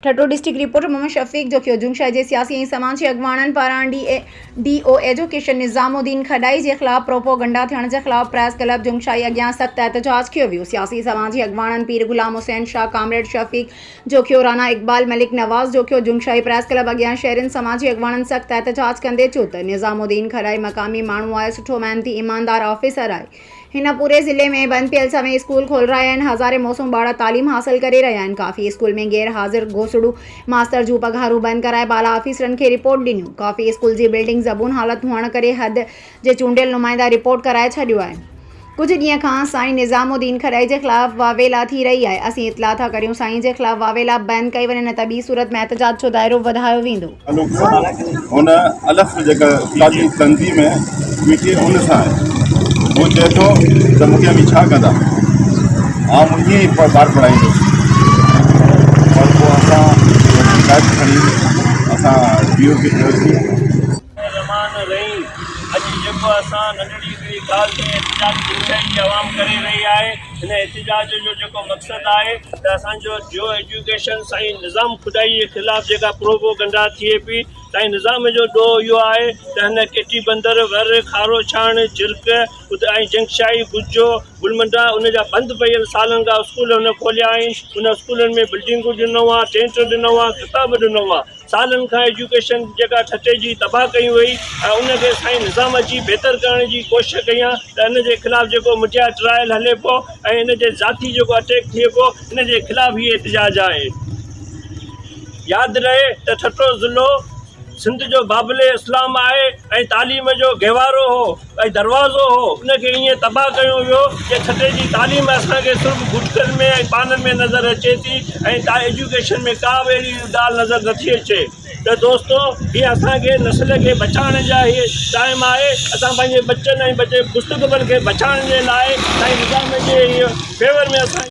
Thatta district reporter Muhammad Shafiq Jokhio Jungshahi جي سياسي ۽ سماجي اڳواڻن پاران D D O education Nizamuddin Kharai جي خلاف پروپوگنڊا ٿيڻ جي خلاف پريس ڪلب جنگشاهي اڳيان سخت احتجاج ڪيو ويو سياسي سماجي اڳواڻن پير غلام حسين شاهه ڪامريڊ شفيق جوکيو رانا اقبال ملڪ نواز جوکيو جنگشاهي پريس ڪلب اڳيان شهرين سماجي اڳواڻن سخت احتجاج ڪندي چيو ته نظام الدين کڏائي مقامي ماڻهو آهي سٺو محنتي ايماندار آفيسر آهي هن پوري ضلعي ۾ بند پيل سوين اسڪول کولرايا آهن، هزارين معصوم ٻارڙا تعليم حاصل ڪري رهيا آهن، ڪافي اسڪول ۾ غير حاضر گوسڙو ماستر جون پگهارون بند ڪرائي بالا آفيسرن کي رپورٽ ڏنيون، ڪافي اسڪول جي بلڊنگ زبون حالت هئڻ ڪري حد جي چونڊيل نمائندا رپورٽ ڪرائي ڇڏيو آهي. ڪجهه ڏينهن کان سائين نظام الدين کڏائي جي خلاف واويلا ٿي رهي آهي، اسين اطلاع ٿا ڪريون سائين جي خلاف واويلا بند ڪئي وڃي نه ته ٻي صورت ۾ احتجاج جو دائرو وڌايو ويندو. تعلق هن الف جيڪا استادي تنظيم پي ٽي ان سان آهي هو چئي ٿو ته مونکي اوهين ڇا ڪندا آئون ائين ئي ٻار پڙهائيندس پر پوء اسان شڪايت کڻي اسان ڊي او کي چيوسين. الرحمان الرحيم اڄ جيڪو اسان ننڍڙي هڪڙي ڳالهه تي احتجاج جنسيائي جي عوام ڪري رهي آهي هن احتجاج جو جيڪو مقصد آهي ته اسان جو جيو ايجوڪيشن سائين نظام خدائي جي خلاف جيڪا پروپوگنڊا ٿئي پئي سائين نظام جو ڏوهه اهو آهي ته هن ڪيٽي بندر ور کارو ڇاڻ جرڪ اتي ۽ جنگشاهي گجو گلمنڊا ان جا بند پيل سالن کان اسڪول هن کوليا آهن ان اسڪولن ۾ بلڊنگون ڏنو آهي ٽينٽ ڏنو آهي ڪتاب ڏنو آهي سالن کان ايجوڪيشن جيڪا ٺٽي جي تباهه ڪئي وئي ۽ ان کي سائين نظام اچي بهتر ڪرڻ جي ڪوشش ڪئي آ ته ان جي خلاف جيڪو مڊيا ٽرائل هلي پيو ۽ ان جي ذاتي جيڪو اٽيڪ ٿئي پيو ان جي خلاف هي احتجاج آهي. ياد رهي ته ٺٽو ضلعو سنڌ جو بابل اسلام آهي ۽ تعليم جو گهوارو هو ۽ دروازو هو ان کي ائين تباهه ڪيو ويو جي ٺٽي جي تعليم اسان کي صرف گٽڪن ۾ ۽ پانن ۾ نظر اچي ٿي ۽ ايجوڪيشن ۾ ڪا به اهڙي ڳالهه نظر نٿي اچي ته دوستو هي اسان کي نسل کي بچائڻ جا هي ٽائيم آهي اسان پنهنجي ٻچن ۽ مستقبل کي بچائڻ جي لاء سائين نظام جي فيور ۾ اسان.